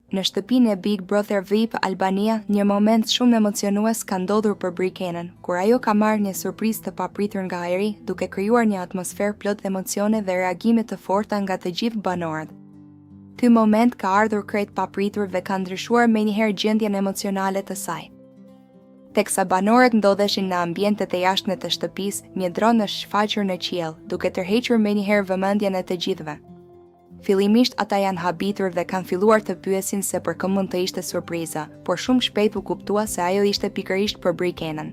Në shtëpinë e Big Brother VIP Albania, një moment shumë emocionues ka ndodhur për Brikenën, kur ajo ka marrë një surprizë të papritur nga ajri, duke krijuar një atmosferë plot emocione dhe reagime të forta nga të gjithë banorët. Ky moment ka ardhur krejt papritur dhe ka ndryshuar menjëherë gjendjen emocionale të saj. Teksa banorët ndodheshin në ambientet e jashtme të shtëpisë, një dron është shfaqur në qiell, duke tërhequr menjëherë vëmendjen e të gjithëve. Fillimisht ata janë habitur dhe kanë filluar të pyesin se për kë mund të ishte surpriza, por shumë shpejt u kuptua se ajo ishte pikërisht për Brikenën.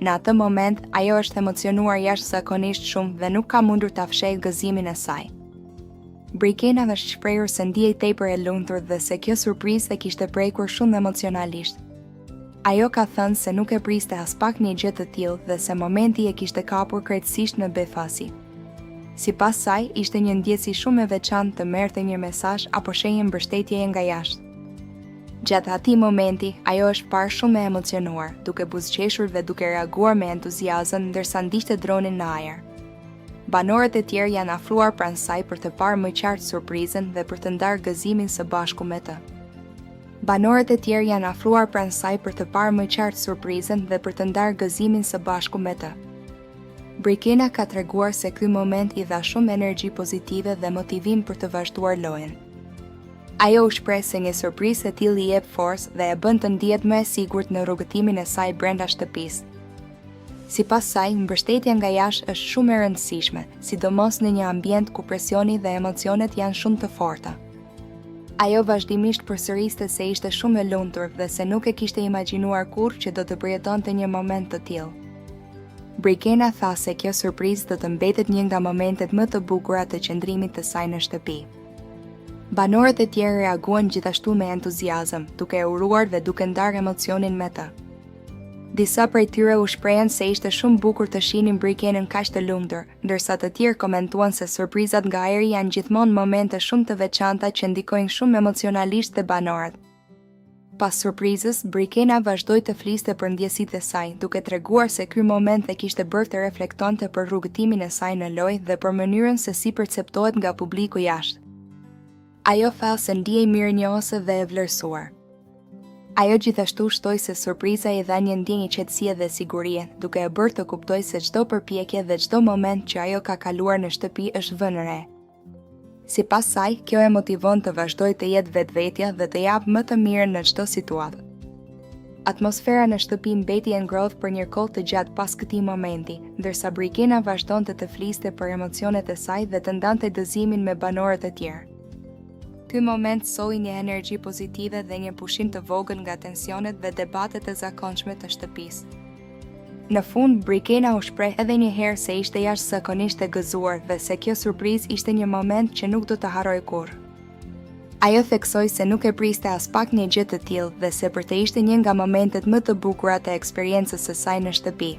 Në atë moment, ajo është emocionuar jashtëzakonisht shumë dhe nuk ka mundur ta fshehë gëzimin e saj. Brikena është shprehur se ndihej tepër e lumtur dhe se kjo surprizë e kishte prekur shumë emocionalisht. Ajo ka thënë se nuk e priste aspak një gjë të tillë dhe se momenti e kishte kapur krejtësisht në befasi. Sipas saj, ishte një ndjesi shumë e veçantë të merrte një mesazh apo shenjë mbështetjeje nga jashtë. Gjatë atij momenti, ajo është parë shumë e emocionuar, duke buzëqeshur dhe duke reaguar me entuziazëm ndërsa ndiqte dronin në ajër. Banorët e tjerë janë afruar pranë saj për të parë më qartë surprizën dhe për të ndarë gëzimin së bashku me të. Banorët e tjerë janë afruar pranë saj për të parë më qartë surprizën dhe për të ndarë gëzimin së bashku me të. Brikena ka treguar se ky moment i dha shumë energji pozitive dhe motivim për të vazhduar lojën. Ajo u shpreh se një surprizë e tillë i jep forcë dhe e bën të ndihet më e sigurt në rrugëtimin e saj brenda shtëpisë. Sipas saj, mbështetja nga jashtë është shumë e rëndësishme, sidomos në një ambient ku presioni dhe emocionet janë shumë të forta. Ajo vazhdimisht përsëriste se ishte shumë e lumtur dhe se nuk e kishte imagjinuar kurrë që do të përjetonte një moment të tillë. Brikena tha se kjo surprizë do të mbetet një nga momentet më të bukura të qëndrimit të saj në shtëpi. Banorët e tjerë reaguan gjithashtu me entuziazëm, duke e uruar dhe duke ndarë emocionin me të. Disa prej tyre u shprehën se ishte shumë bukur të shihnin Brikenën kaq të lumtur, ndërsa të tjerë komentuan se surprizat nga ajri janë gjithmonë momente shumë të veçanta që ndikojnë shumë emocionalisht te banorët. Pas surprizës, Brikena vazhdoi të fliste për ndjesitë e saj, duke treguar se ky moment e kishte bërë të reflektonte për rrugëtimin e saj në lojë dhe për mënyrën se si perceptohet nga publiku jashtë. Ajo tha se ndihej mirënjohëse dhe e vlerësuar. Ajo gjithashtu shtoi se surpriza i dha një ndjenjë qetësie dhe sigurie, duke e bërë të kuptojë se çdo përpjekje dhe çdo moment që ajo ka kaluar në shtëpi është vënë re. Sipas saj, kjo e motivon të vazhdojë të jetë vetvetja dhe të japë më të mirën në çdo situatë. Atmosfera në shtëpi mbeti e ngrohtë për një kohë të gjatë pas këtij momenti, ndërsa Brikena vazhdonte të fliste për emocionet e saj dhe të ndante gëzimin me banorët e tjerë. Ky moment solli një energji pozitive dhe një pushim të vogël nga tensionet dhe debatet e zakonshme të shtëpisë. Në fund, Brikena u shpreh edhe një herë se ishte jashtëzakonisht e gëzuar dhe se kjo surprizë ishte një moment që nuk do ta harrojë kurrë. Ajo theksoi se nuk e priste aspak një gjë të tillë dhe se për të ishte një nga momentet më të bukura të eksperiencës së saj në shtëpi.